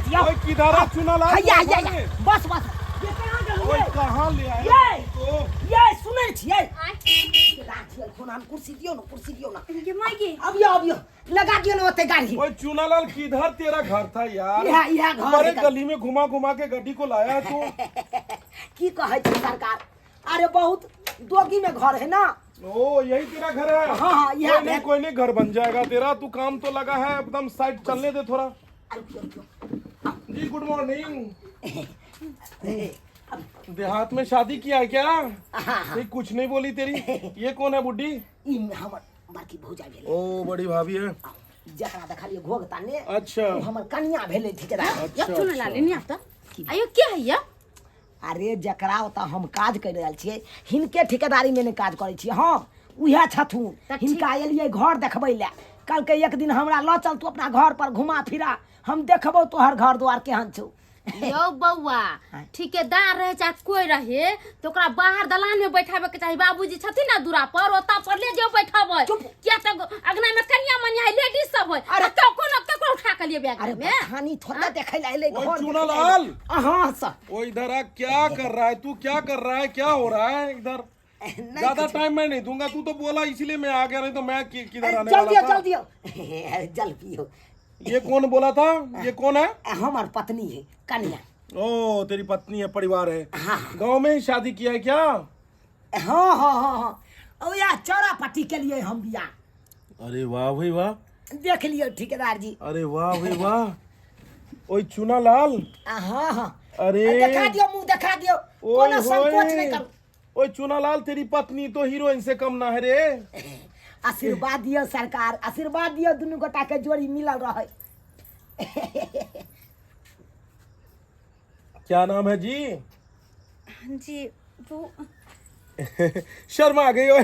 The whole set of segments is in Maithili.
जी आओ। ओए किधर है चुनालाल? हैया हैया घर हैया। में? बस बस ये कहाँ गेलहुँ ओए ये? कहाँ ले आए ये! तो ये सुनै छियै राखियल फोन हम कुर्सी दियौ न कुर्सी दियौ न गे माय गे अबियो अबियो लगा दियौ न ओते गाड़ी ओए चुनालाल किधर तेरा घर था यार इहा इहा घर बड़े है। गली में घुमा घुमा के गड्डी को लाया है तू की कहै छै सरकार अरे बहुत दोगी में घर है ना ओ यही तेरा घर है हाँ, हाँ, यह कोई नहीं है। कोई नहीं घर बन जाएगा तेरा तू काम तो लगा है एकदम साइड चलने दे थोड़ा अरे रुकियो रुकियो जी गुड मॉर्निंग ए, अब देहात में शादी किया है क्या हाँ हाँ ये कुछ नहीं बोली तेरी ये कौन है बुढ़ी ई हमर बड़की भौजा भेलै ओ बड़ी भाभी है जकरा देखलियै घोघ ताने अच्छा ओ हमर कनिया भेलै ठेकेदार अच्छा यौ चुन लाल नहीं आता आयो के है या अरे जकरा ओतऽ हम काज करि रहल छियै हिनके ठेकेदारीमे नहि काज करै छियै हम उएह छथुन तऽ ठीक। हिनका एलियै घर देखबै लए कहलकै एक दिन हमरा लऽ चल तू अपना घर पर घुमा फिरा हम देखबौ तोहर घर द्वार केहन छौ यौ बौआ ठेकेदार रहे चाहे कोई रहे तो ओकरा बाहर दलान में बैठाबे के चाही बाबूजी छथिन ना दूरा पर ओता पर ले जाओ बैठाबे चुप। किया तो अगना में कनिया मनिया है लेडीज सब है अरे। अरे तो कोनो केकरो उठा के लिए बैग अरे में बथानी थोड़े देखै लए एलै ओए घर चूना देखै लए लाल। एलै। अहाँ सँ ओ इधर आ क्या कर रहा है तू क्या कर रहा है क्या हो रहा है इधर नहीं ज्यादा कुछ। टाइम मैं नहीं दूंगा तू तो बोला इसलिए मैं आ गया नहीं तो मैं किधर आने जल वाला दियो था जल दियो जल पियो ये कौन बोला था ये कौन है हमार पत्नी है कन्या ओ तेरी पत्नी है परिवार है हाँ। गांव में ही शादी किया है क्या हाँ हाँ हाँ हाँ ओ या चौरा पट्टी के लिए हम बिया अरे वाह भाई वाह देख लियो ठेकेदार जी अरे वाह भाई वाह ओए चूना लाल हाँ हाँ अरे देखा दियो मुंह देखा दियो ओए कोनो संकोच होए। नहीं करू ओए चूना लाल तेरी पत्नी तो हीरोइन से कम ना है रे आशीर्वाद दियो सरकार आशीर्वाद दियो दुनू गोटा के जोड़ी मिलल रहे क्या नाम है जी जी वो शर्मा गई ओए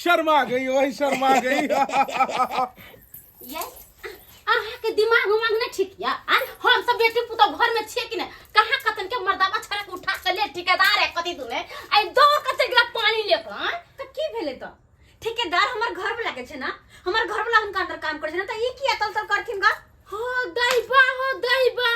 शर्मा गई ओए शर्मा गई ये अहाँ के दिमाग उमाग नहीं ठीक या आ हम सब बेटी पुतो घर में छिए कि नहीं कहाँ कतन के मर्दावा छड़ा के उठा के ले ठेकेदार है कथी दुने आई दौड़ के चल गेला पानी लेके आँ? तऽ की भेलै तऽ ठेकेदार हमर घर वाला के छै ना हमर घर वाला हुनका अंदर काम करै छै ना तऽ ई किया तल तल करथिन गा हो दैबा हो दैबा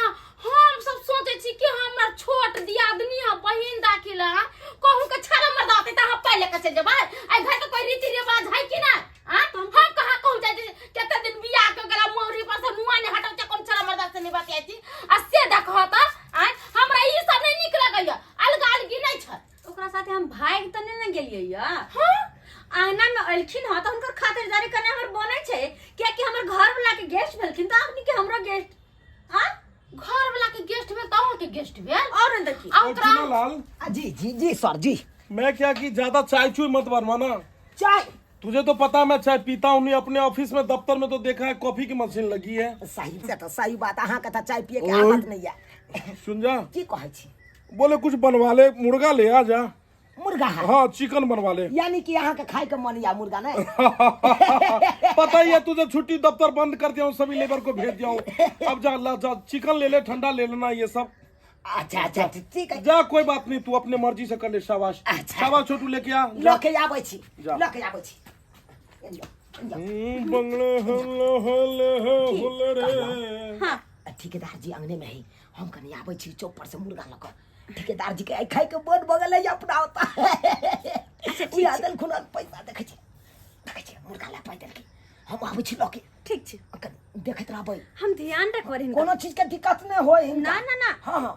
हम सब सोचे छी कि हमर छोट दियादनी है बहिन दाखिल है कहूँ के छड़ा मर्दा होते त हम पहले के चल जेबै आई घर के कोई रीति रिवाज है कि ना आ हम कहाँ कहूँ जाइ छी केते दिन बियाह के गेला मौरी पर से मुआ ने हटौ छै कोन छड़ा मर्दा से नहीं बतियाइ छी आ से देखह त आ हमरा ई सब नहीं नीक लगैया अलगा अलगी नहीं छै ओकरा साथे हम भागि तऽ नहि ने गेलियै या हाँ आंगना में एलखिन हँ तऽ हुनकर खातिरदारी करनाइ हमर बनै छै कियाकि हमर घर वाला के गेस्ट भेलखिन तऽ अखनी के हमरो गेस्ट हाँ घर वाला के गेस्ट भेल तऽ अहूँ के गेस्ट भेल और नहि तऽ की आ और ओकरा चुना लाल जी जी जी सर जी मैं क्या कि ज्यादा चाय चुई मत बनवाना चाय तुझे तो पता है मैं चाय पीता हूँ नहीं अपने ऑफिस में दफ्तर में तो देखा है कॉफी की मशीन लगी है सही से तऽ सही बात अहाँके तऽ चाय पियके ओय। आदत नहि यऽ सुन जा की कहै छी बोले कुछ बनवा ले मुर्गा ले आ जा मुर्गा है हाँ चिकन बनवा ले यानी कि अहाँके खायके मन या मुर्गा नहि पता ही है तुझे छुट्टी दफ्तर बंद कर दिया हूँ सभी लेबर को भेज दिया हूँ अब जा ला जा चिकन ले ले ठंडा ले लेना ये सब अच्छा अच्छा ठीक है जा कोई बात नहीं तू अपने मर्जी से कर ले शाबाश अच्छा। शाबाश छोटू लेके आ जा। लऽ के आबै छी जा। लऽ के आबै छी एलियो, एलियो। बंगले हल्ले हल्ले हुल्ले रे हाँ ठेकेदार जी अंगने में है हम कनी आबै छी चौक पर से मुर्गा लऽ कऽ ठेकेदार जी के आइ खाय के मन भऽ गेलै अपना ओतऽ उड़ा देलखुन हन पैसा देखै छी देखै छी मुर्गा लए पाइ देलकै हम आबै छी लऽ के ठीक छै कनी देखैत रहबै हम ध्यान रखबै हिनकर कोनो चीज के दिक्कत नहि होय हिनका ना, ना, ना। हाँ हाँ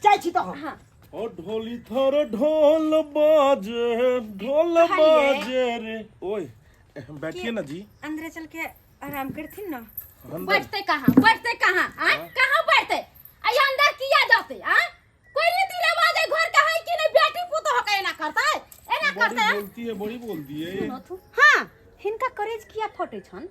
जाइ छी तऽ हम हाँ ओ ढोली थर ढोल बाजे ढोल कहलियै। बाजे रे ओए बैठिए ना जी अंदरे चल के आराम करथिन ना अंदर बैठते कहाँ बैठते कहाँ आ कहाँ बैठते आ ये अंदर किया जाते आ कोई रीति रिवाज है घर का है कि नहीं बेटी पुतोह के एना करता है एना बड़ी करता है बोलती है बड़ी बोलती है सुनो तू हाँ हिनका करेज किया फटे छन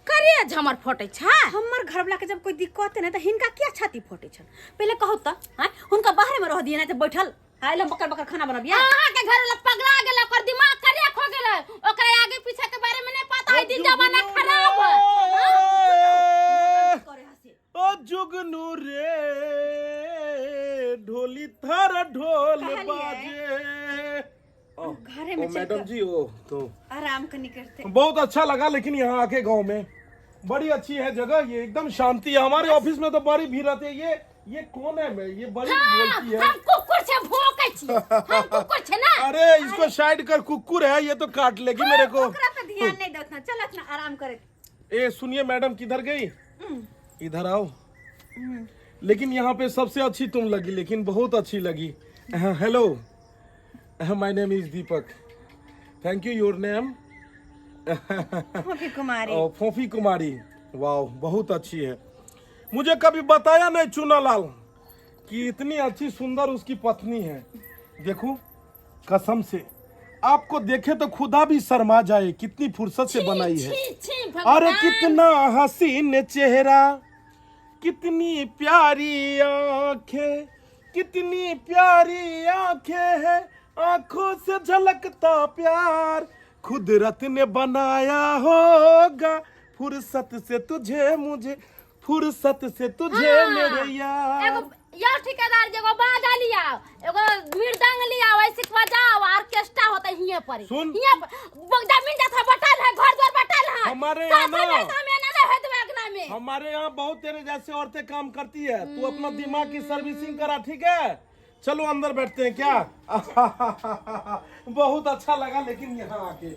करेज हमर फटे छै हमर घरवाला के जब कोई दिक्कत है ना तो हिनका किया छाती फटे छन पहले कहू त हाँ हुनका बाहर में रह दिए ना तो बैठल आइल हम बकर बकर खाना बनबिया अहाँ के घर वाला पगला गेल ओकर दिमाग करेक हो गेल ओकरा आगे पीछे के बारे में नहीं पता है दिन जमाना खराब है करे हसे ओ जुगनू रे ढोली थर ढोल कहलियै। बाजे ओ, घरे में ओ चल मैडम के जी ओ तो आराम कनी करते बहुत अच्छा लगा लेकिन यहाँ आके गांव में बड़ी अच्छी है जगह ये, एकदम शांति है। हमारे ऑफिस में तो बड़ी भीड़ रहती है। ये कौन है? मैं ये बड़ी बोलती है। हम कुकुर छे, भोंकै छी हम, कुकुर छे ना। अरे इसको साइड कर, कुकुर है ये तो काट लेगी मेरे को। ओकरा पे ध्यान नहीं दो ना, चलत ना आराम करे। ए सुनिए मैडम, किधर गई? इधर आओ। लेकिन यहाँ पे सबसे अच्छी तुम लगी, लेकिन बहुत अच्छी लगी। Hello, my name is Deepak. Thank you. Your name? Phophi Kumari. ओ, फोफी कुमारी, वाह बहुत अच्छी है। मुझे कभी बताया नहीं चुनालाल कि इतनी अच्छी सुंदर उसकी पत्नी है। देखो कसम से आपको देखे तो खुदा भी शर्मा जाए, कितनी फुर्सत से बनाई है। छी छी भगवान। अरे कितना हसीन चेहरा, कितनी प्यारी आंखें, कितनी प्यारी आंखें हैं, आंखों से झलकता प्यार, कुदरत ने बनाया होगा फुर्सत से तुझे मुझे, फुर्सत से तुझे हाँ। मेरे यार। एगो यार ठेकेदार जी, एगो बाजा लियाओ, एगो मृदंग लियाओ, ऐसे के बजाओ, ऑर्केस्ट्रा होता है हियां पर। सुन। हियां पर जमीन जथा बटल है, घर द्वार बटल है। हमारे यहाँ साथ ना- में तो हम एना नहीं होत अंगना में। हमारे यहाँ बहुत तेरे जैसे औरतें काम करती है। तू अपना दिमाग की सर्विसिंग करा, ठीक है? चलो अंदर बैठते हैं क्या? बहुत अच्छा लगा लेकिन यहाँ आके।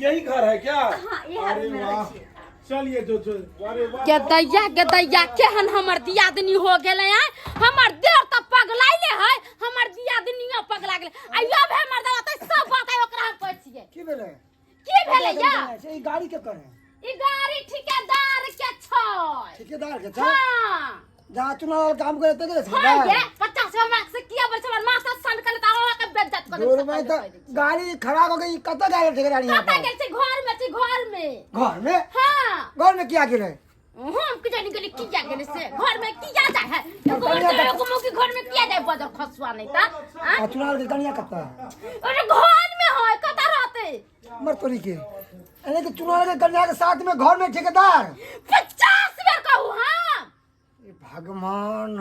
यही घर है क्या? इएह अरे घर वाह, छियै। चलिए जो जो, अरे वाह। के दैया के दैया, केहन हमर दियादनी हो गेलै हैं। हमर देह तऽ पगलाइले है, हमर दियादनियो पगला गेलै। आइयो भे मर्दवा तऽ सब बात आइ ओकरा हम कहै छियै। की भेलै? की भेलै या? ई गाड़ी के करे? ई गाड़ी ठिकेदार के छै। ठेकेदार के छै? हाँ। जहाँ चुनाव काम करे ते के? हाँ ये 50 मार्क से किया बोल हमर माथा सन कल त अहाँ के बेइज्जत कर। दूर में तो गाड़ी खड़ा हो गई, कतऽ गेल ठेकेदार यहाँ कतऽ पर? गेल छै? घर में छै, घर में। घर में? हाँ। घर में किया गेलै? हम कि जानी गेली किया गेलै से, घर में किया जाय है? एगो मर्द एगो मौगी घर में किया जाय? बजर खसुआ नहीं ता। आ चुनाव के कनिया कतऽ? अरे घर में है, कतऽ रहतै? मर तोरी के, यानी कि चुनाव के कन्या के साथ में घर में ठेकेदार? 50 बेर कहू हम। ए भगवान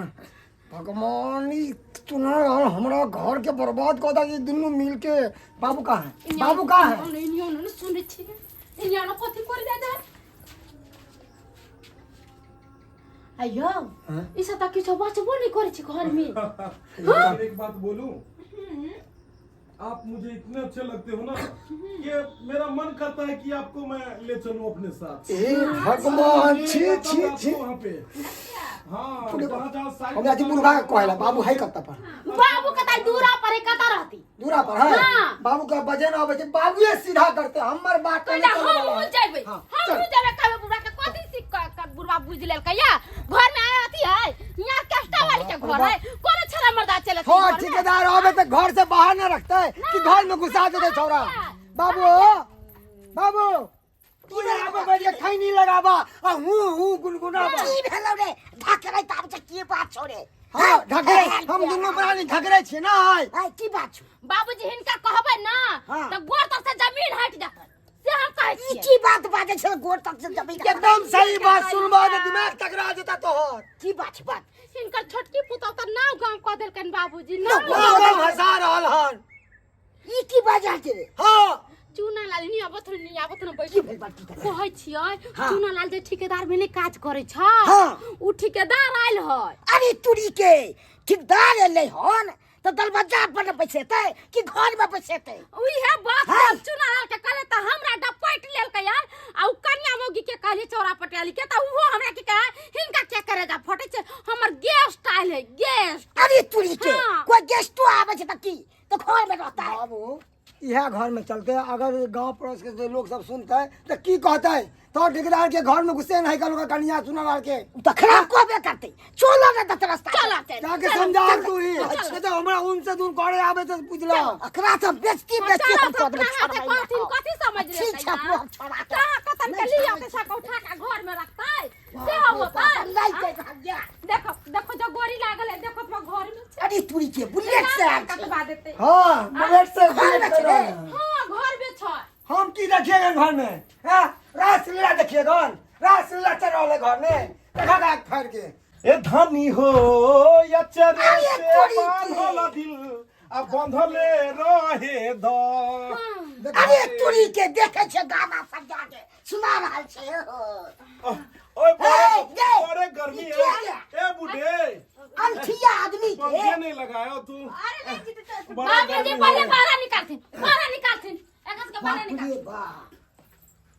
भगवान, ई चुनाव हमरा घर के बर्बाद कऽ दे ई दुनू मिल के। बाबू कहाँ है? बाबू कहाँ है? इनियो ने सुनै छी, इनियो ने कथी कर दे दे। अयो, ई सब तऽ किछो बचबो नहीं करै छै घर में। एक बात बोलूं? आप मुझे इतने अच्छे लगते हो ना कि मेरा मन करता है कि आपको मैं ले चलूं अपने साथ। ए भगवान, छी छी छी। वहाँ पे हाँ, जहाँ जहाँ साइड। हमरा जी मुर्गा के कहला, बाबू है कत्ता पर? बाबू कतऽ दूरा पर है, कतऽ रहती? दूरा पर है। हाँ। बाबू का बजे ना आबै छै, बाबूए सीधा करते हमर बात। तो हम जेबै। हाँ, हम चल। जेबै, कहबै बुढ़ा के कथी सीख क बुढ़वा बुझ लेलकै या घर में आया अथी है, यहाँ ऑर्केस्ट्रा वाली के घर है, कोनो छड़ा मर्दा चले। हाँ, ठेकेदार आवे तो घर से बाहर न रखते कि घर में घुसा देते छोरा। बाबू बाबू, तू आबे बैठ के खैनी लगाबा आ हूं हूं गुनगुनाबा। की भेलौ रे? धकरै ताब छै, की बात छौ रे? हाँ ढकरे, हम दुनू प्राणी ढकरे छियै ना आइ। आइ की बात छौ? बाबूजी, हिनका कहबै ना हाँ। तऽ गोर तर से जमीन हटि जात, से हम कहै ई छियै। की बात बाजै छै गोर तक से जमीन? एकदम सही बात, सुनबा तऽ दिमाग टकरा जेता तोहर। की बात छै बात? हिनकर छोटकी पुतहु तऽ नाव गाम कऽ देलकनि बाबूजी, नाव। नाव गाम हंसा रहल हन। ई की बाजै छै रे? हाँ। चूना लाल नी आबत नी आबत न बैठ। की भेल बात की? कहै छियै। हाँ। चूना लाल जे ठेकेदार में नहि काज करै छ, हाँ। उ ठेकेदार आयल है। अरे तुरी के, ठेकेदार एलै हन तऽ दरवाजा पर न बैसेतै कि घर में बैसेतै? उहे बात। हाँ। हम चूना लाल के कहले तऽ हमरा डपैट लेलकै यार, आ उ कन्या मौगी के कहली चौरा पटियाली के, तऽ उहो हमरा की कहे, हिनका क्या करे जा फटे छै, हमर गेस्ट आयल है, गेस्ट। अरे तुरी के, हाँ। कोई गेस्टो आबै छै तऽ की तऽ घर में रहता है? बाबू, इएह घर में चलते। अगर गांव पड़ोस के जे लोग सब सुनते तऽ की कहते? तो ठेकेदार के घर में घुसे नहीं कल कन्या चुना लाल के। तऽ खराब कहबे करतै। चलो ने दस रास्ता। चलो। जाके समझा तू ही, नहीं तो हमरा उनसे दूर करे आबे तो बुझला। एकरा तऽ बेइज्जती बेइज्जती चलो हम तो कऽ देबै। अपना हाथे कहथिन कथी समझ ठीक लेतै? छै, अपनो हम छोड़ा के। कहाँ कतन के लिया के साक उठा के घर में रखतै से होतै? नहीं कहि रहल ये। देखो देखो, जो गोरी लागल है, देखो तो घर में छै। अरे तुरी के, बुलेट से आयल छै। कटवा देतै। हाँ, बुलेट से घर में बुलेट छै। कर रहल हन। हाँ, घर में छै। हम की देखिएगा घर में? हैं, रासलीला देखिएगा? रासलीला चल रहल है घर में, देखा गाय फाड़ के। ए धनी हो या चरे अरे से तोरी के। बांधल दिल आ बंधले रहे द। अरे तुरी के देखे छे गाना सजा के सुना रहल छे हो। ओए बड़े ए, ये, बड़े गर्मी ई है क्या है? ए बूढ़े अंठिया आदमी के पंखे नहीं लगायो तू। अरे नहीं जी तो बड़ा बाप रे जी गर्मी पहले है। बाहर निकालथिन, बाहर निकालथिन, एकरा सबके बाहर बाप निकाल। रे बाप,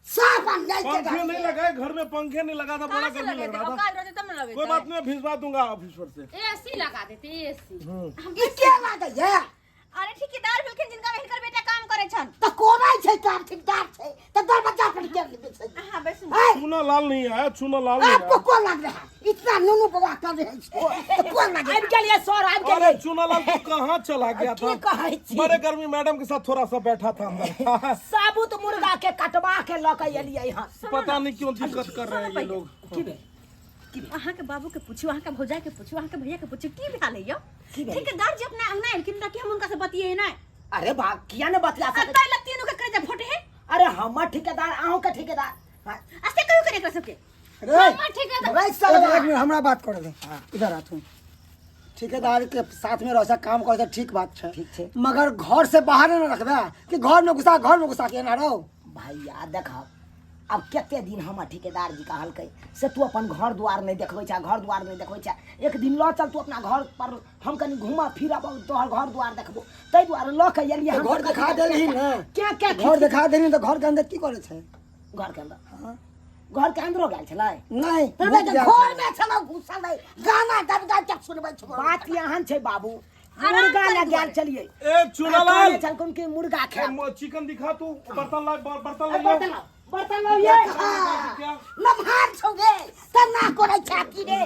साफ अन्याय के पंखे नहीं लगाए घर में, पंखे नहीं लगा था, बड़ा कहाँ से गर्मी लगे लग रहा था। औकात रहते तब न लगे। कोई बात नहीं, भिजवा दूंगा ऑफिस पर से। एसी लगा देते एसी। ई के लागै है? अरे ठेकेदार भेलखिन जिनका हिनकर बेटा काम करे छन। त कोना छै काम ठेकेदार छै त दरवाजा पर के लेबे छै? हां बैसू। है चूना लाल नहीं आया, चूना लाल नहीं आपको आया। कौन लग रहा है इतना नुनू बवा कर रहे हैं तो कौन लगे? आबि गेलियै सर, आबि अरे गेलियै। चूना लाल तू कहाँ चला गया की था? कहै छी? बड़े गर्मी, मैडम के साथ थोड़ा सा बैठा था अंदर। साबुत मुर्गा के कटवा के लऽ के एलियै हन। पता नहीं क्यों दिक्कत कर रहे हैं ये लोग। की भेल? अहाँ के बाबू के पूछू, अहाँ के भौजाई के पूछू, अहाँ के भैया के पूछू, की भेल यौ? की भेल? ठेकेदार जी अपना अंगना एलखिन त कि हम हुनका से बतिये नै? अरे बा किया ने बतिया आ सकै? तै ला तीनू के करेजा फटे है। अरे हमर ठेकेदार, अहूँ के ठेकेदार। हाँ, आ से कहियो करे एकरा सबके? रे हमर ठेकेदार रे एक साला एक मिनट हमरा बात करे दे। इधर आ तू। ठेकेदार के साथ में रह काम करे ठीक बात छै। ठीक छै। मगर घर से बाहर न रखबे कि घर में घुसा के ना रहो। भैया देखब अब कते दिन हमर ठेकेदार जी कहलकै से तू अपन घर द्वार नहीं देखबै छै, घर द्वार नहीं देखबै छै, एक दिन लऽ चल तू अपना घर पर, हम कनी घूमब फिरब तोहर घर द्वार देखबो, ताहि दुआरे लऽ के एलियै। हम घर देखा देलही ने? क्या क्या? घर देखा देलही तऽ घर के अंदर की करे छै? घर के अंदर, घर के अंदरो गेल छलै? नहीं। रे घर में छलौ घुसल है, गाना गाबि गाबि के सुनबै छौ। बात एहन छै बाबू, मुर्गा लग गेल छलियै। ए चूनालाल छलखुन कि मुर्गा ए, खायब। चिकन दिखा तू, बर्तन ला, बर्तन ला। बर्तन लाओ, बर्तन लाओ ये। क्या? नमहार छौ रे त ना करै छै की रे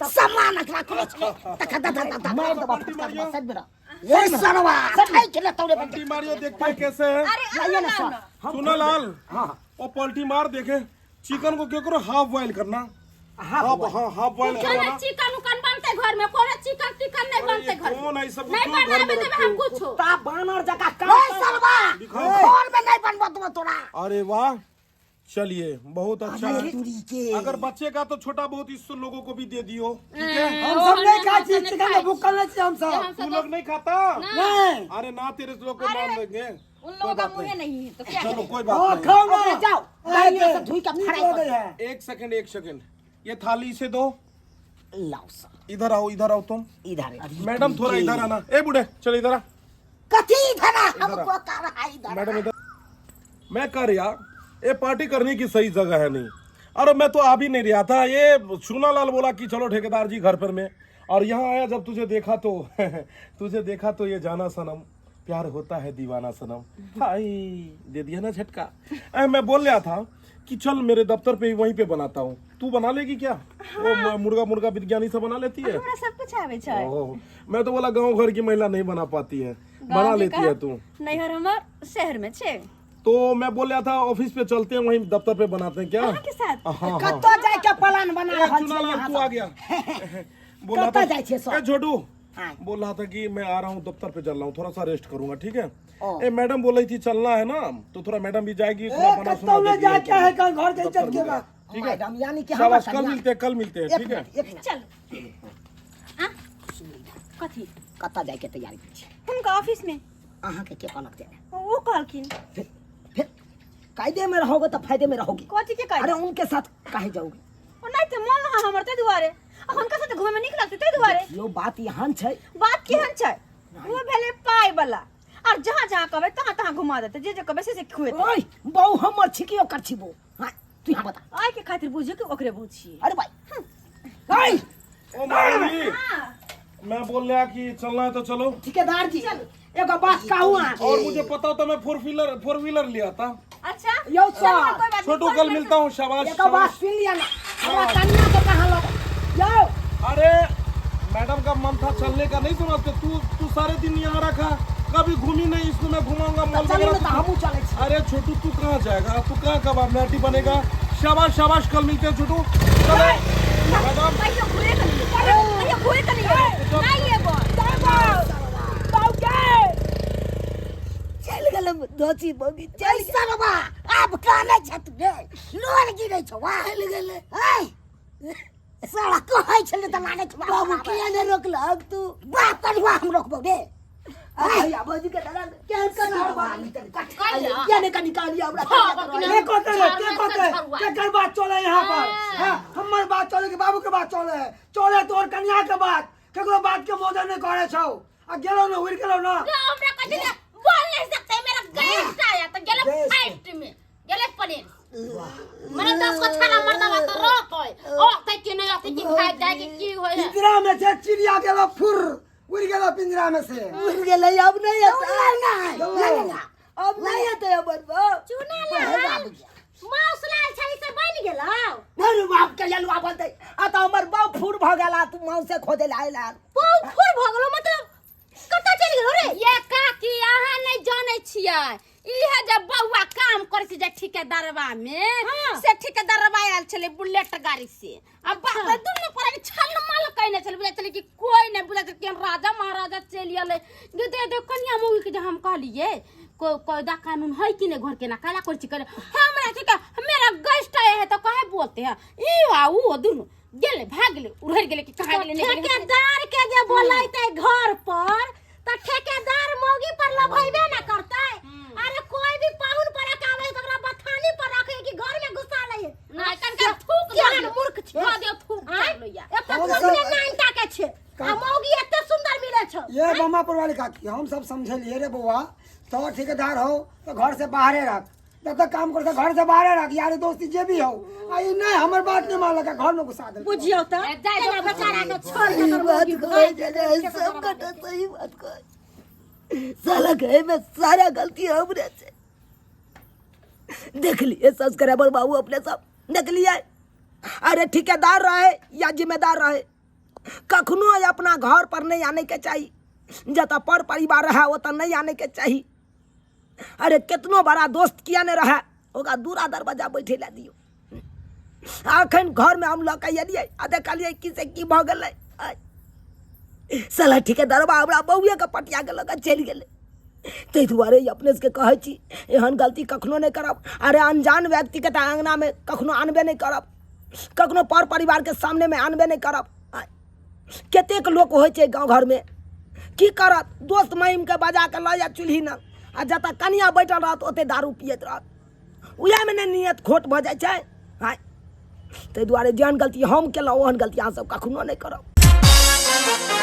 सामान एकरा करै छै तख द द द मारि देबा फटका देबा सच मेरा। रे सरवा खाइ के तौरे। पलटी मारियो, देखते हैं कैसे है। अरे लाइए ना सर, हम चूनालाल हाँ वो पलटी मार, देखे चिकन को क्यों करो हाफ बॉयल करना। हाफ। हाफ, हाँ हाफ बॉयल कोनो करवाना। चिकन उकन बनते घर में? कोनो चिकन तिकन नहीं अरे बनते ये घर में। कौन है सब? नहीं क्यों घर बनावे में देबे रखे हम हो? कुछो। कुत्ता बानर जकाँ रे काम। सरवा दिखाओ। घर में नहीं बनबो तुम तोरा। अरे वाह, चलिए बहुत अच्छा है। तुरी के अगर बच्चे का तो छोटा बहुत इस लोगों को भी दे दियो, ठीक है? हम सब नहीं खाइ छी चिकन के, भूखल नहीं छी हम सब। हम तू सब लोग नहीं खाता? नहीं। अरे ना, तेरे लोग को मान देंगे। उन लोगों का मुंह नहीं है तो क्या? चलो कोई हाँ बात नहीं। खाओ ना। ओकरा जाओ, दाहिने से धोइ के नीक फ्राई लगै कर। है। एक सेकंड एक सेकंड, ये थाली से दो। लाओ सर। इधर आओ, इधर आओ तुम। इधर। मैडम थोड़ा इधर आना। ए बूढ़े चल इधर आ। कथी इधर आ, हमको कर है इधर। मैडम इधर। मैं कह रहा ये पार्टी करने की सही जगह है नहीं। अरे मैं तो आ भी नहीं रहा था, ये चूनालाल बोला कि चलो ठेकेदार जी घर पर में, और यहाँ आया जब तुझे देखा तो तुझे देखा तो ये जाना सनम, प्यार होता है दीवाना सनम। हाय दे दिया ना झटका। मैं बोल रहा था कि चल मेरे दफ्तर पे ही वहीं पे बनाता हूँ, तू बना लेगी क्या? वो मुर्गा मुर्गा बिरयानी सब बना लेती है? हमरा सब कुछ आवे छै। ओह, मैं तो बोला गांव घर की महिला नहीं बना पाती है, बना के लेती है तू? नैहर हमर शहर में छै। तो मैं बोल रहा था ऑफिस पे चलते हैं, वहीं दफ्तर पे बनाते हैं क्या? अहाँ के साथ? हाँ हाँ। कतऽ जाय के प्लान बना ए, रहल छियै चुनालाल अहाँ तू सब? आ गया। बोल रहा कतऽ था जाइ छियै सर? ए छोटू हाँ। बोल रहा था कि मैं आ रहा हूँ दफ्तर पे चल रहा हूँ, थोड़ा सा रेस्ट करूंगा, ठीक है? ओ। ए मैडम बोल रही थी चलना है ना, तो थोड़ा मैडम भी जाएगी, ए थोड़ा बना सुना कतौ नहीं देगी जाके लड़की है को। कल घर के दफ्तर इज्जत के में। बात। ठीक है मैडम यानी कि शाबाश, हमर कल कनिया- मिलते हैं, कल मिलते हैं। एक ठीक है। मिनट, एक मिनट। चल आ कथी? कतऽ जाय के तैयारी करै छी? हुनका ऑफिस में। अहाँके के कहलक जाय? वो कहलखिन। फिर कायदे में रहोगे तो फायदे में रहोगी। कथी के अरे कायदे? उनके साथ काहे जाओगे? ओ नहीं तऽ मन रहा हमर ताहि दुआरे, आ हुनका साथे घूमे में नीक लगतै ताहि दुआरे। यो बात एहन छै। बात केहन छै? वो भेलै पाइ वाला, आर जहाँ जहाँ कहबै तहाँ तहाँ घुमा देतै, जे जे कहबै से से खुएतै। ओए बहु हमर छिकी ओकर छिबो? हाँ तू यहाँ बता। आइ के खातिर बुझियौ कि ओकरे बहु छियै। अरे भाई ओए ओ मैडम जी, मैं बोल रहा कि चलना है तो चलो। ठेकेदार जी एगो बात कहू अहाँ? और मुझे पता होता मैं फोर व्हीलर लिया था। अच्छा यौ चलो, सर। कोई बात नहीं, छोटू फोर कल व्हीलर मिलता हूँ, शाबाश। एगो बात शाबाश। सुन लिया ना, हमरा कन्या के कहाँ लग यौ? अरे मैडम का मन था चलने का, नहीं समझते तू तू सारे दिन यहाँ रखा, कभी घूमी नहीं, इसको मैं घुमाऊंगा मॉल चलू वगैरह ने तऽ हमहूँ चलै छी। अरे छोटू तू कहाँ जाएगा, तू कहाँ कबाब नाटी बनेगा? शाबाश शाबाश, कल मिलते हैं छोटू, चलो मैडम। कहियो घुरे के नहीं, कहियो घुरे के नहीं एबै। नहीं एबै। चलि गेल दोची बगी चलि। चल सरवा आब कानै छ तू रे, लोल गिरै छौ। वाह चल गेलै। ऐ साला कहै छलै त मानै छ। बाबू किया ने रोकलक तू? बाप करिवा हम रोकबौ रे। भैया भौजी के दलान केहन कटहर बा कहिया। ने कनी कहलियै हमरा के कहते रे के कहते केकर बात चले यहाँ पर हाँ हमर बात चले कि बाबू के बात चले है चले तोर कन्या के बात केकरो बात के मोदर नहीं करे छौ आ गेलो ना उड़ गेलो ना हमरा कथी ले बोल नहीं सकते, मेरा गेस्ट आया तो गेले गेस्ट। फ्लाइट में गेले प्लेन मने 10 को छाला मर्दवा तो रहतै औतै कि नहीं औतै कि भाग जाए कि की होय है। पिंजरा में से चिड़िया गेलो फुर उड़ गेलो पिंजरा में से उड़ गेलै अब नहीं एतै गेलो। अब नहीं एतै हमर बाप। चुना लाल माउस लाल छली से बनि गेलौ। अरे बाप के ललुआ बोलतै आ तऽ हमर बाप फूर भऽ गेल आ तू माउसे खोजै लए आयल हन। पौ फुर भऽ गेलौ मतलब कतऽ चलि गेलौ रे? ये काकी अहाँ नहीं जानै छियै, इहे जब बौआ काम करै छै जे ठेकेदारवा में। हाँ। से ठेकेदारवा आयल छलै बुलेट गाड़ी से आ बाप रे दुनू पर छल मल कइने छलै, बुझै छलै कि कोई नहीं, बुझै छलै कि हम राजा महाराजा चलि एलै। गे दे दे कनिया मौगी के जे हम कहलियै कायदा कानून है कि नहीं घर के ना काला करै छी करे हमरा के मेरा गेस्ट आया है तो काहे बोलते हैं ई आ ऊ दुनू गेलै भाग गेलै उड़ै गेलै कि कहाँ गेलै नहीं गेलै। ठेकेदार के जे बोलैते घर पर त ठेकेदार मौगी पर लभैबे ना करतै। अरे कोई भी पाहुन पर आवे त ओकरा बथानी पर रखे कि घर में घुसा ले। नहीं कनका थूक केहन दियौ। मूर्ख छै। धऽ दियौ थूक आँय? कर लैया। एक तऽ हम तू सब- अपने नाइनटा के छै आ मौगी एते सुंदर मिले छौ। ये बमा पर वाली काकी हम सब समझलिए रे बउआ, तो ठेकेदार हो तो घर से बाहरे रख, जब तक काम करते घर से बाहरे रख, यार दोस्ती जे भी हो आ ई नहीं हमर बात नहीं मानलक घर में घुसा देलक। बुझियौ तऽ ए, जाय केना दो। बेचारा के छोड़ के सही तोर बात मौगी कहै भागि छै गेलै। रे, सब कटा सही बात कहै साला कहे में सारा गलती हमरे छै। देख लिए सब्सक्राइबर बाबू अपने सब देख लिए। अरे ठेकेदार रहे या जिम्मेदार रहे कखनो अपना घर पर नहीं आने के चाही, जतऽ पर परिवार रहे ओतऽ नहीं आने के चाही। अरे कितनो बड़ा दोस्त किया नहीं रहे ओकरा दूरा दरवाजा बैठे ला दियौ। अखन घरमे हम लऽ कऽ एलियै आ देखलियै कि से की भऽ गेलै। साला ठेकेदारबा हमरा बौएके पटिया के लऽ कऽ चलि गेलै। ताहि दुआरे अपने सबके कहै छी एहन गलती कखनो नहि करब। अरे अनजान व्यक्तिके तऽ अङ्गनामे कखनो आनबे नहि करब, कखनो पर परिवारके सामनेमे आनबे नहि करब। कतेक लोक होइ छै गाँव घरमे की करत दोस्त महिमके बजा कऽ लऽ जायत चूल्ही लग आ जतऽ कनिया बैठल रहत ओतै दारू पियैत रहत, उएहमे ने नियत खोट भऽ जाइ छै। आँय ताहि दुआरे जेहन गलती हम केलहुँ ओहन गलती अहाँसभ कखनो नहि करब।